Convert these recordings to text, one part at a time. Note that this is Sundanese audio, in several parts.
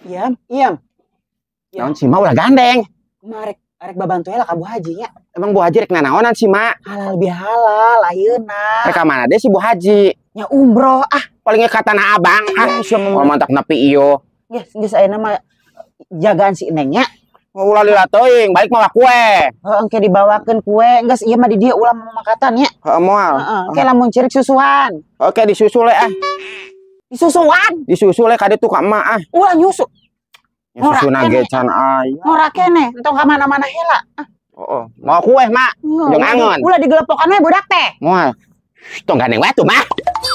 Iya, iya. Naon sih mah ulah gandeng. Kumaha rek arek babantu heula ka Bu Haji nya. Emang Bu Haji rek nanaonan sih, Mak? Halal bihalal ayeuna. Rek ka mana deh si Bu Haji? Nya umroh ah. Palingnya ka Tanah Abang ah. Sia mah. Oh, mantak nepi iyo. Geus, geus ayeuna mah jagaan si Neng nya. Ulah lila teuing, balik mawa kue. Heeh, engke dibawakeun kue. Geus ieu mah di dieu ulah mamakatan nya. Heeh, moal. Heeh, engke lamun cirik susuan. Oke, disusul ah. Disusuan? Disusul ka ditu ka emak ah. Ulah nyusu. Nyusu nage can aya. Ngora keneh, entong ka mana-mana heula. Ah. Heeh, mau kue, Mak. Jeung angon. Ulah digelepokan we budak teh. Moal. Tong gandeng we atuh, Mak.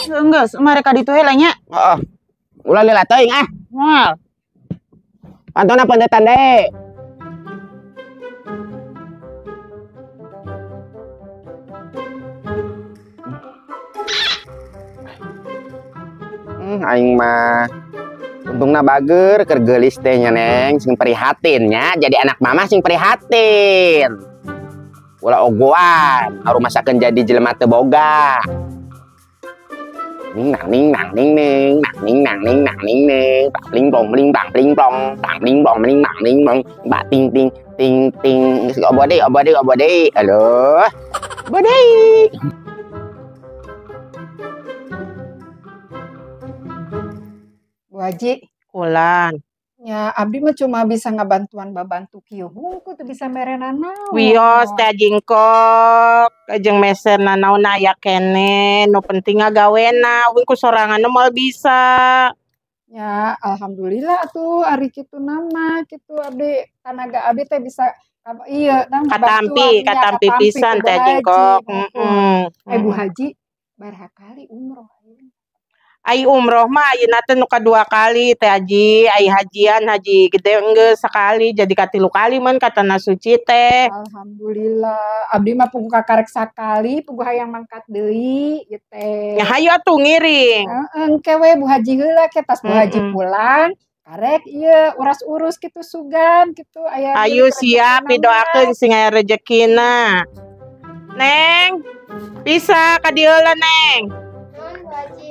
Geus, mereka ditu heula nya. Heeh. Ulah lila teuing ah. Moal. Pantona pendetan deui. Aing mah untungna bager keur geulis teh nya Neng, sing prihatin nya, jadi anak mama sing prihatin. Ulah ogoan, ngarumasakeun jadi jelema teu boga. Ning nang ning nang ning ning, nang ning nang ning nang ning ning, bang pling plong pling bang pling plong, bang pling plong pling bang pling plong, ba ting ting ting ting, obo deui obo deui obo deui. Aduh. Obo deui. Bu Haji, Kulan. Ya, abdi mah cuma bisa ngabantuan babantu kieu hungku teu bisa merena naon. Wios teh jingkok jeung meser nanaon aya keneh, nu penting ngagawena, uing ku sorangan moal bisa. Ya, alhamdulillah atuh ari kitu nama kitu abdi tanaga abdi teh bisa iya nah, katampi, katampi pisan teh jingkok. Heeh. Bu Haji baraha kali umroh? Ai umroh mah ayeuna teh nu kadua kali teh Haji, ai hajian haji gede enggeus sakali jadi katilu kali mun ka Tanah Suci teh. Alhamdulillah, abdi mah puguh kakarek sakali, puguh hayang mangkat deui ieu teh. Nya hayu atuh ngiring. Heeh, engke we Bu Haji heula ke tas Bu Haji pulang, karek ieu uras-urus kitu sugan kitu aya. Ayu siap didoakeun sing aya rejekina. Neng, bisa ka dieu heula Neng. Nuhun Bu Haji.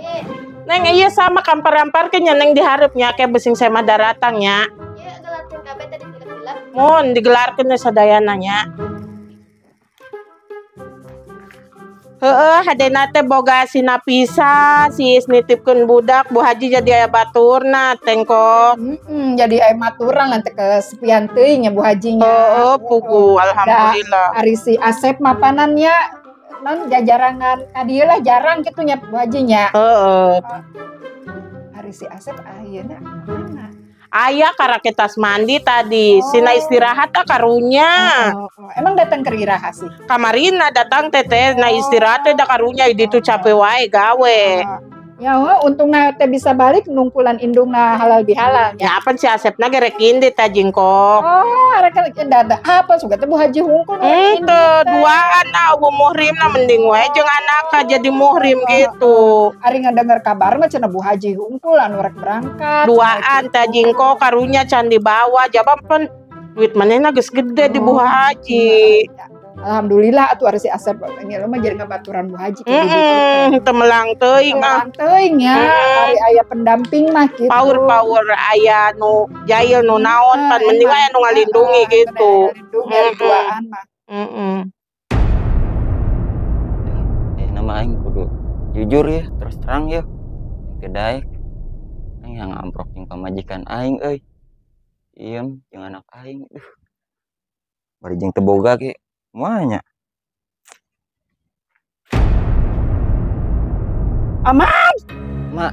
Neng iya sama kampar-ampar ke nya Neng dihareup nya ke besing sema daratang nya. Iya gelarkeun kabeh tadi tilep-tilep. Mun digelarkeun sadayana nya. Heeh, hadena teh boga si Napisa, si nitipkeun budak, Bu Haji jadi aya baturna tengkok. Jadi aya maturan nanti kesepian teuing nya Bu Haji nya. Heeh, pugu alhamdulillah. Ari si Asep mapanan nya non jajarangan tadi lah jarang gitu nya Bu Haji nya. Heeh. Ari si Asep ayeuna mana? Aya karaketas mandi tadi. Oh. Sina istirahat ah karunya. Oh. Emang datang ke iraha sih? Kamarina datang teteh na istirahat teh da karunya di ditu capek wae gawe. Oh. Ya oh, untungna teh bisa balik nungkulan indungna halal bihalal. Ya apa si Asepna ge rek indit teh jingkok. Oh, rek indit apa suka teh Bu Haji hungkul. Henteu, duaan ah bu muhrimna mending wae jeung anakna jadi muhrim gitu. Ari ngadengar kabar mah cenah Bu Haji hungkul anu rek berangkat. Duaan teh jingkok karunya can dibawa jabab pan duit manehna geus gede di Bu Haji. Alhamdulillah atuh ari si Asep ngilu mah jadi ngabaturan Bu Haji kayak gitu. Teu melang teuing ah. Melang teuing nya, ari aya pendamping mah gitu. Power-power aya nu jail nu naon pan mending aya nu ngalindungi gitu. Ngalindungi ari duaan mah. Heeh. Nama aing kudu jujur ya, terus terang ya. Kedai aing yang ngamprok jeung pamajikan aing euy. Iem jeung anak aing. Duh. Bari jeung teu boga ge. Semuanya. Aman. Mak.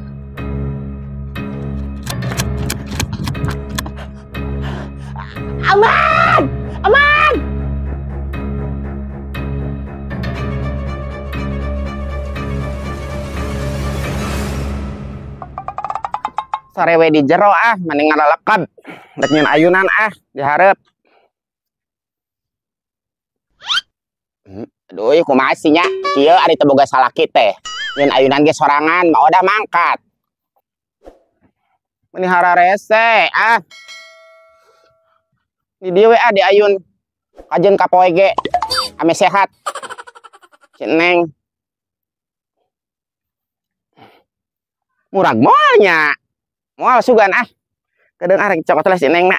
Aman. Aman. Sarewe di jero ah, mending ngalalekab. Rek nyeun ayunan ah, dihareup. Aduh, kumaha sih nya? Kieu ari teu boga salaki teh. Nyeun ayunan ge sorangan, mah udah mangkat. Meni hararese ah. Di dieu we ah di ayun. Kajeun ka poe ge. Ame sehat. Si Neng. Murag moal nya. Moal sugan ah. Kedeung ah rek cokot lah si Neng na.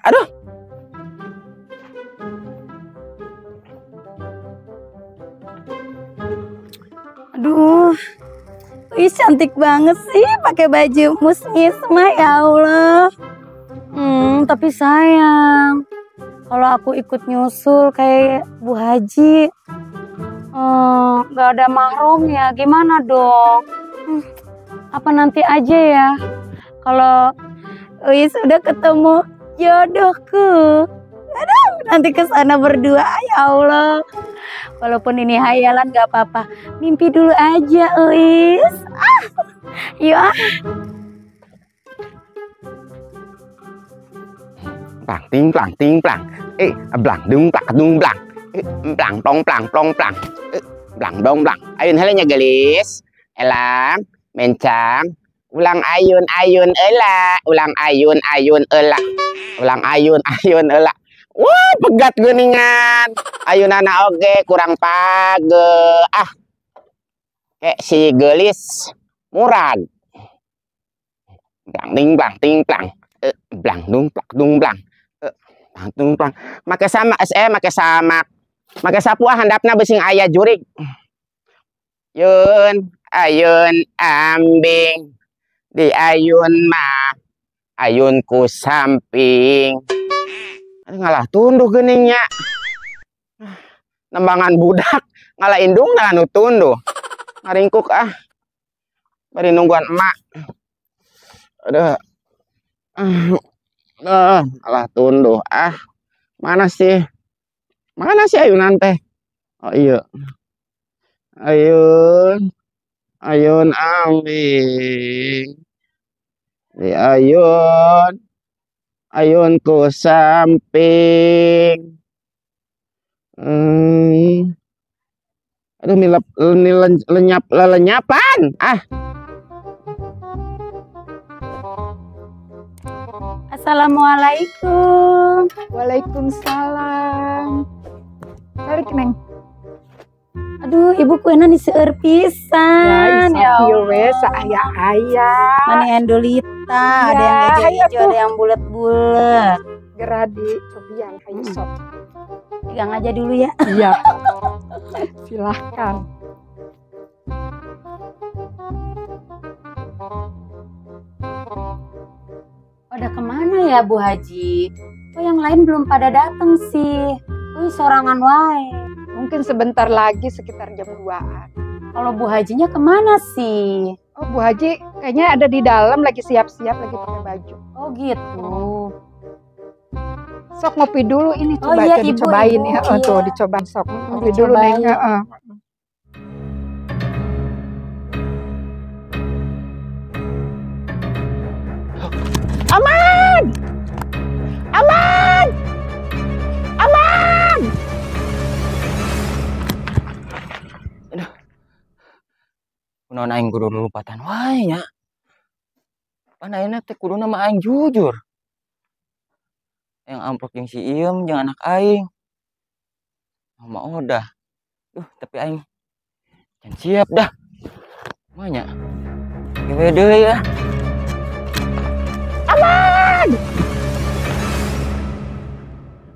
Aduh. Aduh. Wih, cantik banget sih pakai baju musmis mah, ya Allah. Tapi sayang kalau aku ikut nyusul kayak Bu Haji, nggak ada mahrum ya, gimana dong? Apa nanti aja ya? Kalau Uis sudah ketemu jodohku, aduh, nanti kesana berdua, ya Allah. Walaupun ini hayalan gak apa-apa, mimpi dulu aja, Uis. Ah, yuk ah. Plang ting plang ting plang, blang dung plak dung blang, plang tong plang plong plang, blang dong blang. Ayun helenya gelis, elang, mencang, ulang ayun ayun ela, ulang ayun ayun ela, ulang ayun ayun ela. Wah, pegat geuningan. Ayunana oge kurang page. Ah. Kayak si gelis murag. Blang ting blang ting plang. Blang dung plak dung blang. Blang dung plang. Make sama make samak. Make sapu ah handapna besing aya jurig. Yun ayun ambing di ayun mah ayun ku samping. Ngalah tunduh geningnya. Nembangan budak ngalah indung ngalah nu tunduh. Ngaringkuk ah. Bari nungguan emak. Aduh. Ngalah tunduh ah. Mana sih? Mana sih ayunan teh? Oh iya. Ayun. Ayun ambing. Di ayun. Ayun ku samping. Aduh, milep, lenyap, lelenyapan. Ah. Assalamualaikum. Waalaikumsalam. Balik, Neng. Aduh, ibu kuena nih seueur pisan. Ya, we saaya-aya. Mana endolita, ada yang hijau-hijau, ada yang bulat-bulat. Gerah dicobian, hayu sok. Pegang aja dulu ya. Iya. Silahkan. Pada kemana ya Bu Haji? Oh, yang lain belum pada datang sih. Wih, sorangan wae. Mungkin sebentar lagi sekitar jam 2-an. Kalau Bu Hajinya kemana sih? Oh, Bu Haji kayaknya ada di dalam lagi siap-siap lagi pakai baju. Oh gitu. Sok ngopi dulu ini coba, oh, iya, ibu, dicobain ibu, ya. Oh, iya. Tuh dicobain sok. Ngopi dulu Neng. Aman! Aman! Aman! Aduh. Kunaon aing kudu lupatan wae nya. Pan ayeuna teh kuduna mah aing jujur. Yang amplop jeung si Iem jeung anak aing. Mama udah. Duh, tapi aing can siap dah. Manya. Gawe deui ya. Aman!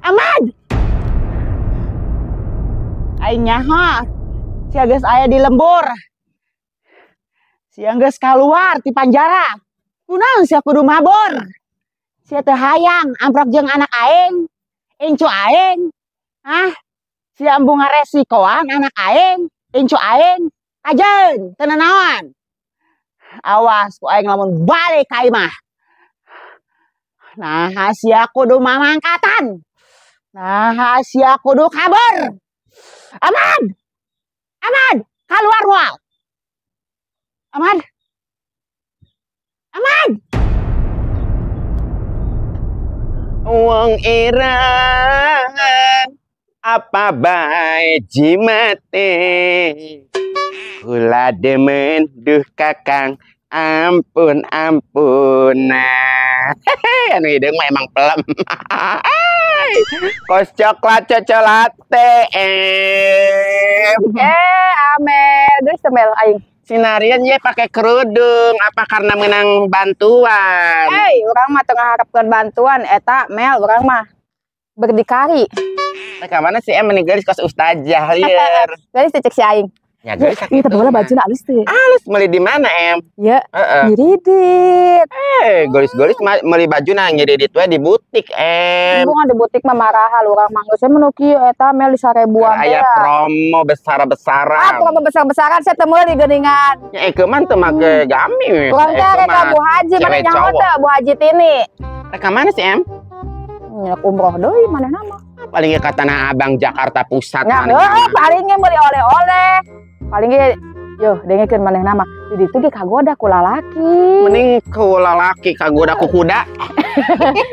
Aman! Aing nyaho. Sia geus aya di lembur. Sia geus kaluar ti panjara. Kunaon sia kudu mabur? Sia teu hayang amprok jeung anak aing, incu aing. Hah? Sia embung ngaresikoan anak aing, incu aing. Kajeun, teu nanaon. Awas ku aing lamun balik ka imah. Nah, sia kudu mamangkatan. Nah, sia kudu kabur. Aman. Aman, keluar moal. Aman. Aman. Wong ireng apa bae jimate kula demen duh kakang ampun ampun. Nah, anu hideung mah emang pelem. Kos coklat cocolate. Amel, geus teh Mel aing. Sinarian ye pakai kerudung apa karena menang bantuan? Urang mah teu ngaharepkeun bantuan eta Mel, urang mah berdikari. Nah, ka mana sih em meni geulis kos ustazah lieur. Geulis teh cek si aing. Ya geulis Ih, tapi bola bajuna alus teh. Alus meuli di mana em? Ya, Heeh. ngiridit. Geulis-geulis meuli bajuna ngiridit we di butik em. Bunga di butik mah marahal urang mah geus menu kieu eta Mel di 1000-an teh. Aya promo besar-besaran. Ah, promo besar-besaran saya teu meuli geuningan. Ya eke mah teu make gami. Urang teh rek ka Bu Haji, mana nyaho teh Bu Haji Tini. Rek ka mana sih em? Nyeuk umroh deui manehna mah. Paling ge ka Tanah Abang Jakarta Pusat manehna. Heeh, paling ge meuli oleh-oleh. Paling ge yo dengekeun manehna mah. Di ditu ge kagoda ku lalaki. Mending ku lalaki kagoda ku kuda.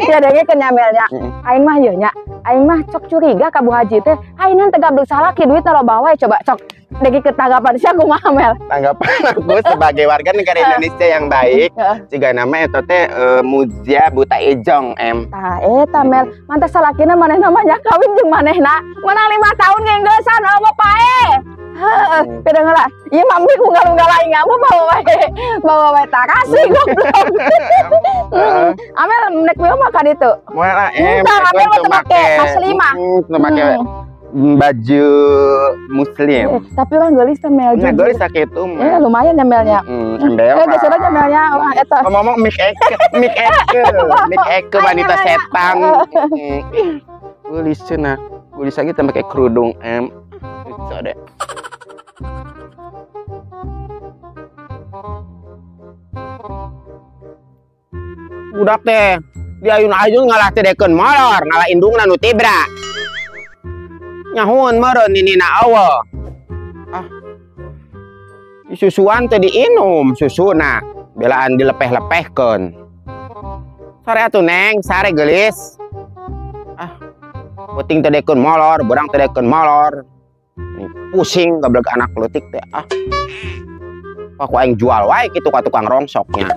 Ya dengekeun nya Mel nya. Aing mah yeuh nya. Aing mah cok curiga ka Bu Haji teh. Aing teh gablek salaki duitna loba wae coba cok. Dengekeun tanggapan sia kumaha Mel? Tanggapan aku sebagai warga negara Indonesia yang baik, jika nama eta teh Muzia Buta Ejong em. Tah eta Mel, mantas salakina manehna mah nya kawin jeung manehna. Menang 5 tahun genggesan eueuh pae. Heeh, beda heula. Ieu mah mie unggal-unggal aing mah bawa wae. Bawa wae tarasi goblok. Amel nek we mah ka ditu. Moal lah em. Amel mah teu make muslimah. Teu make baju muslim. Tapi orang geulis teh Mel. Nah, geulis sakitu mah. Lumayan ya Melnya. Heeh, geus urang Melnya urang eta. Ngomong mik eke wanita setan. Geulis cenah. Geulis lagi teu make kerudung em. Itu deh. Budak teh diayun-ayun ngalah teh dekeun molor, ngalah indungna nu tibra. Nyahun meureun ninina eueuh. Ah. Susuan teh diinum susuna, belaan dilepeh-lepehkeun. Sare atuh Neng, sare geulis. Ah. Peuting teh dekeun molor, beurang teh dekeun molor. Pusing gablek anak leutik teh ah. Aku aing jual wae kitu ka tukang rongsoknya.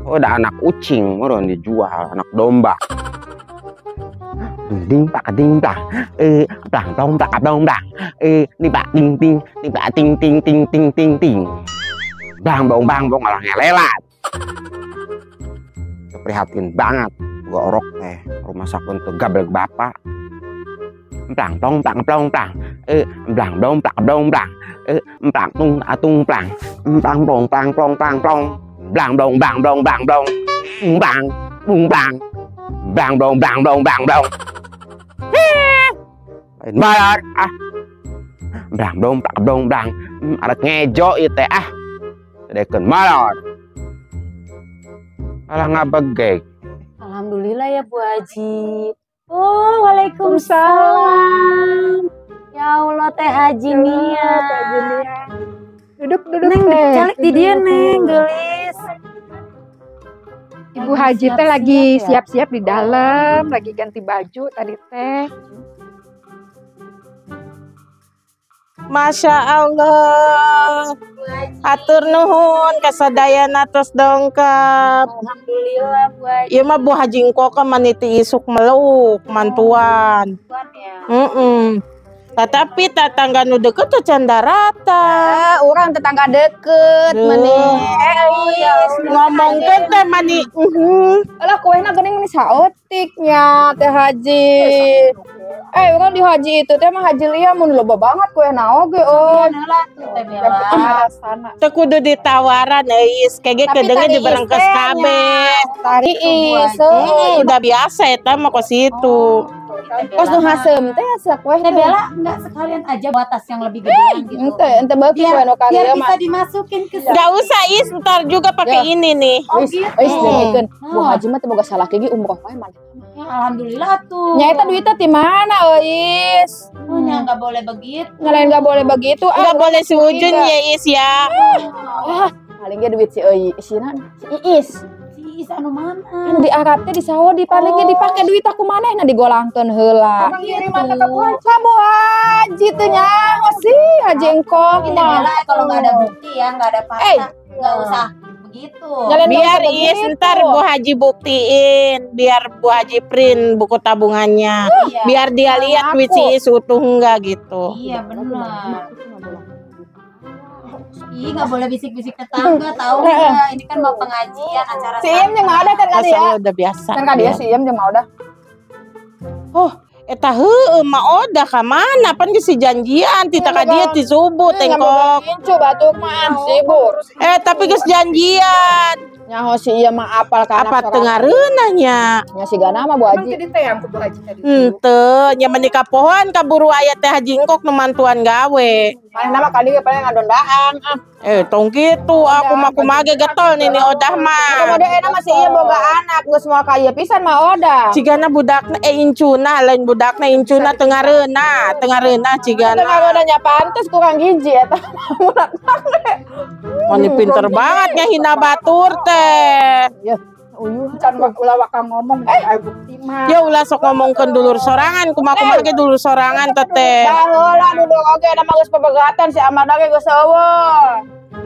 Oh, ada anak ucing meureun dijual, anak domba. Ding pak ding pak, blang blong plak blong blang, ni pak ding ding, ni pak ting ting ting ting ting ting, bang bong bang bong malah ngelelat. Prihatin banget, gua orok teh rumah sakit teh gablek bapak. Blang blong plak blong blang, blang blong plak blong blang, blang tung atung blang, blang blong blang blong blang blong, blang blong blang blong blang blong, blang bung blang, blang blong blang blong blang blong. Lain bayar ah, blang blong plak blong blang, arek ngejo ieu teh ah, dekeun malor, alah ngabegek. Alhamdulillah ya Bu Haji. Oh, waalaikumsalam. Ya Allah Teh Haji Nia. Duduk duduk Neng, teh. Calik di dia Neng, gelis. Ibu Haji teh lagi siap-siap di dalam, lagi ganti baju tadi teh. Masya Allah. Atur nuhun kasadayana tos dongkap. Alhamdulillah Bu Haji. Ieu mah Bu Haji engko maniti isuk meluk mantuan. Heeh. Tetapi tetangga nu deket teh can darata. Urang tetangga deket meni. Ngomongkeun teh mani. Alah kuehna geuning meni saeutik nya Teh Haji. Urang di haji itu teh mah Haji Lia mun loba banget kuehna oge oh. Teu kudu ditawaran euis, kege kedeunge diberengkes kabeh. Tari is. Udah biasa eta mah kos itu. Kos nu haseum teh asa kueh Teh Bella enggak sekalian aja buat tas yang lebih gedean gitu. Ente beuki kueh nu kali biar bisa dimasukin ke sini. Enggak usah Is, ntar juga pakai ini nih. Oh gitu. Is dengekeun. Bu Haji mah teu boga salaki ge umroh wae maneh. Ya, alhamdulillah tuh. Nya eta duitnya ti mana Is? Oh, nya enggak boleh begitu. Ngalain enggak boleh begitu. Enggak boleh sujun ya Is ya. Paling ge duit si Euy, si Iis. Si Iis anu mana? Kan di Arab teh di Saudi paling ge dipake duit aku manehna digolangkeun heula. Emang kiriman ke Bu Haji. Ka Bu Haji teh nyaho sih Haji engkong mah. Kalau enggak ada bukti ya, enggak ada fakta, enggak usah begitu. Jalan Biar nggak usah Is begitu. ntar Bu Haji buktiin, biar Bu Haji print buku tabungannya. Iya. Biar dia lihat duit si Is utuh enggak gitu. Iya benar. Ih, nggak boleh bisik-bisik tetangga, tahu nggak? Ini kan mau pengajian acara. Si Im jeung ada kan kali ya. Rasanya udah biasa. Kan kali ya si Im jeung udah. Oh, eta heueuh mah odah ka mana pan geus si janjian ti ka dieu ti subuh tengkok. Incu batuk mah sibuk. Eh, tapi geus janjian. Nyaho si ieu mah apal ka anak Apa sorangan. teu ngareunah nya? Nya si Gana mah Bu Emang Haji. tadi teh yang ku Bu Haji tadi. Henteu, nya meni kapohoan kaburu aya teh Haji Engkok nu mantuan gawe. Manehna mah kali ge paling ngadondaan ah. Eh, tong kitu aku mah kumaha ge getol nini odah mah. Kemudian enak masih iya boga anak geus moal ka ieu pisan mah odah. Cigana budakna eh incuna lain budakna incuna teu ngareunah, teu ngareunah cigana. Teu ngareunah nya pantes kurang gizi eta. Budak Mani pinter banget ngahina batur teh. Ya, uyuh. Can ulah waka ngomong eh bukti mah. Ya ulah sok ngomongkeun dulur sorangan, kumaha-kumaha ge dulur sorangan teteh. Baheula duduk oge da mah geus pebegatan si Amanda ge geus eueuh.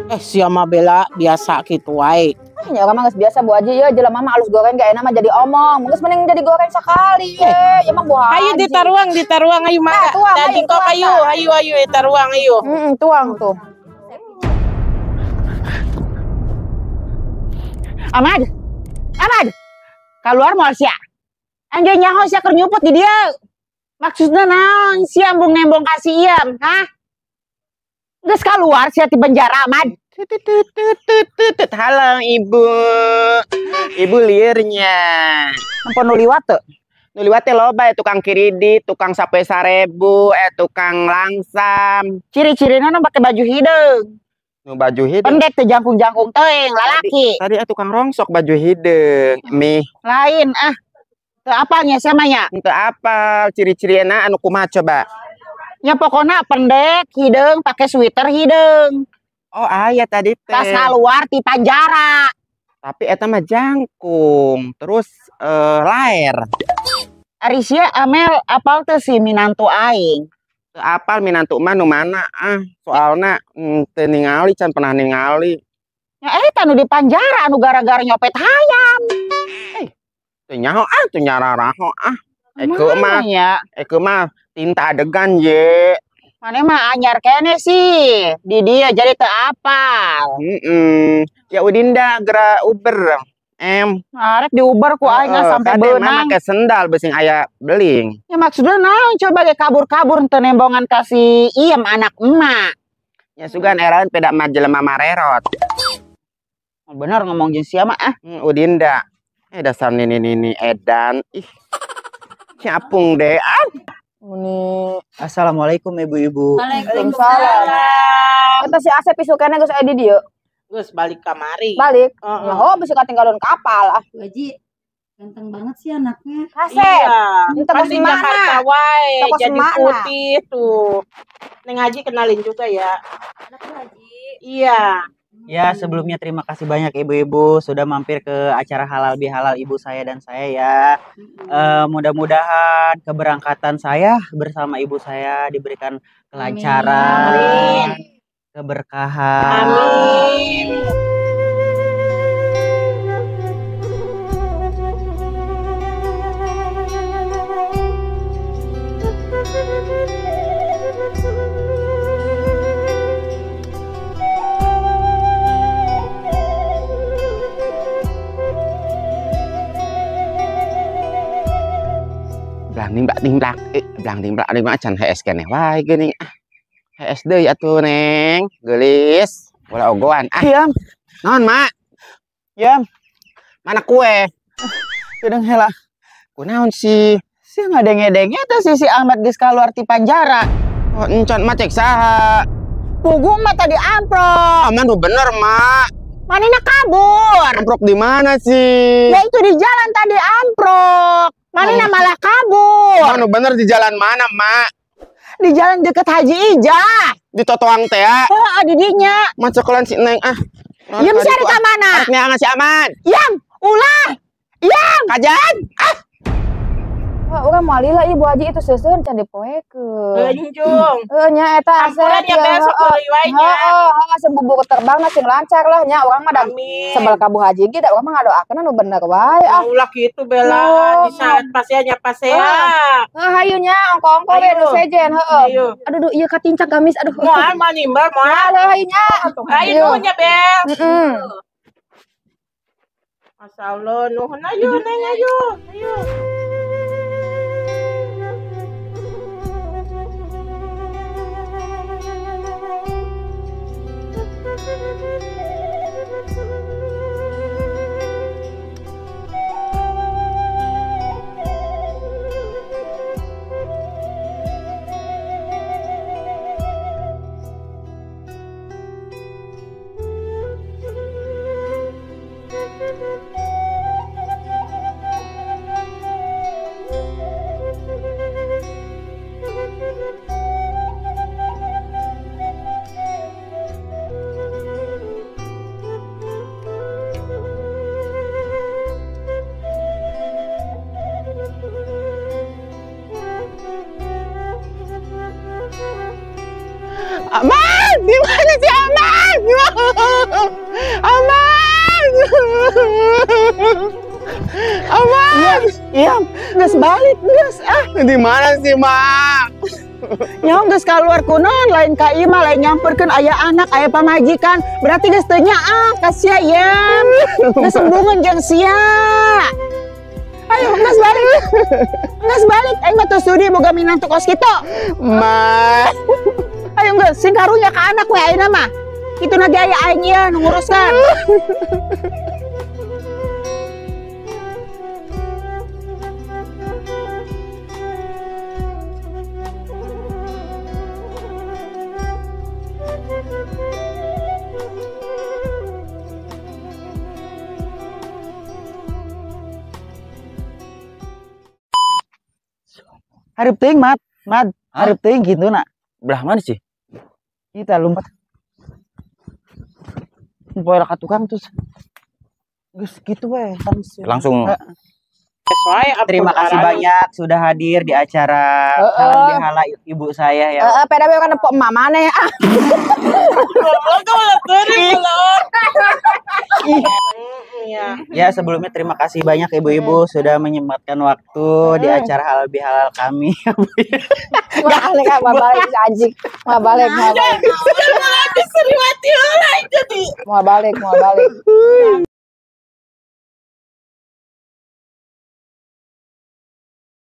Eh sia mah bela biasa kitu wae. Ah, nya urang mah geus biasa Bu Haji ye jelema mah alus goreng ge enak mah jadi omong. Geus mending jadi goreng sekali ye. Ya mah Bu Haji. Ayo ditaruang, ditaruang ayo mangga. Nah, tuang, Nah, ayo, jengkok tuang, ayo, nah. ayo ayo taruang ayo. Heeh, tuang tuh. Ahmad. Ahmad. Keluar moal sia. Anjay nyaho sia keur nyuput di dia. Maksudna naon sia embung nembong ka si Iem, hah? Geus keluar sia ti penjara, Ahmad. Tut, tut, tut, tut, tut, tut. Halo ibu. Ibu liurnya. Nempo nu liwat teu? Nu liwat teh loba ya tukang kiridit, tukang sape 1000, tukang langsam. Ciri-cirina nu pake baju hideung. Nu baju hideung. Pendek teh jangkung-jangkung teuing, lalaki. Tadi tukang rongsok baju hideung. Mih, Lain ah. Teu apalnya sia mah nya? teu apal ciri-cirina anu kumaha coba? Nya pokona pendek, hideung, pake sweater hideung. Oh, aya tadi teh. Tas keluar ti panjara. Tapi eta mah jangkung, terus laer. Ari sia Amel apal teu si minantu aing? Teu apal minantu mah nu mana ah, soalna teu ningali can pernah ningali. Ya eta nu di panjara anu gara-gara nyopet hayam. Teu nyaho ah, teu nyararaho ah. Eke mah, ya. eke mah tinta adegan ye. Maneh mah anyar kene sih. Di dia jadi teu apal. Heeh. Ya Udinda geura Uber. Em, Arek di Uber ku aing ah, sampai kade mah beunang. make sendal besing aya beling. Ya maksudnya naon coba ge kabur-kabur teu nembongan ka si Iem anak emak. Ya sugan eraeun peda mah jelema marerot. Oh, bener ngomong jeung sia mah ah. Udinda. Eh dasar nini-nini edan. Ih. Capung deh. Ah. Muni Assalamualaikum ibu-ibu. Waalaikumsalam. Eta si Asep isukana geus aya di dieu. Geus balik kamari. Balik. Heeh. Nyaho bisi katinggalon kapal ah. Bu Haji, ganteng banget sih anaknya. Kasep. Iya. Teu Kan di kos mana? Jakarta wae Teu kos jadi mana? putih tuh. Neng Haji kenalin juga ya. Anak Bu Haji. Iya. Ya, sebelumnya terima kasih banyak ibu-ibu sudah mampir ke acara halal bihalal ibu saya dan saya ya. Mudah-mudahan keberangkatan saya bersama ibu saya diberikan kelancaran, keberkahan. Amin. Blang ding blak ding blak. Eh, blang ding blak ding blak can hees keneh wae geuning ah. Hees deui atuh Neng, geulis. Ulah ogoan ah. Yam, Naon, Mak? yam, Mana kue? Gedeng hela. Kunaon sih? Sia ngadenge-denge teh si si Ahmad geus kaluar ti panjara. Oh, encan mah cek saha. Pugu mah tadi amprok. Aman tuh bener, Mak. Manehna kabur. Amprok di mana sih? Ya itu di jalan tadi amprok. Manehna malah kabur. Anu bener di jalan mana, Mak? Di jalan deket Haji Ijah. Di Totoang teh ya. Heeh, di dinya. Mak cekelan si Neng ah. Yam sia di ka mana? Arek neangan si Ahmad. Yam, ulah. Yam. Kajan. Ah. Urang moal lila ieu Bu Haji itu seuseun can dipoekeun. Enjung. Heuh nya eta asep. Ampuran ya besok heureuy wae nya. Heeh, heeh bubur terbang sing lancar lah nya urang mah da sebel ka Bu Haji ge da urang mah ngadoakeun anu bener wae ah. Ulah kitu Bella di saat pasea nya pasea. Heuh hayu nya ongko-ongko we nu sejen heuh. Aduh duh ieu katincak gamis aduh. Moal mah nimbar moal. Hayu nya. Hayu nuhun nya Bel. Heeh. Masyaallah nuhun ayo Neng ayo. Ayo. Aman, di mana si Aman? Aman, Aman, iya, nggak balik, nggak ah, di mana sih Mak? Nyaho geus kaluar kunon, lain ka imah, lain nyamperkeun aya anak, aya pamajikan, berarti geus teu nyaah ka sia ieu, geus embungeun jeung sia. Ayo, geus balik, aing mah teu sudi boga minantu kos kitu. Mak. Ayo enggak, sing karunya ke anak we ayeuna mah. Kitu na ge aya aing ieu nu nguruskan. Hareup teuing, Mat. Mat, hareup teuing kitu na. Belah mana sih? Kita lompat. Poe ka tukang terus. Geus kitu we langsung. Terima kasih banyak sudah hadir di acara halal bihalal ibu saya ya. Heeh, peda we kan nepok emak maneh ah. Ya, sebelumnya terima kasih banyak ibu-ibu sudah menyempatkan waktu di acara halal bihalal kami. Mau balik anjing. Mau balik, mau balik. Mau balik, mau balik.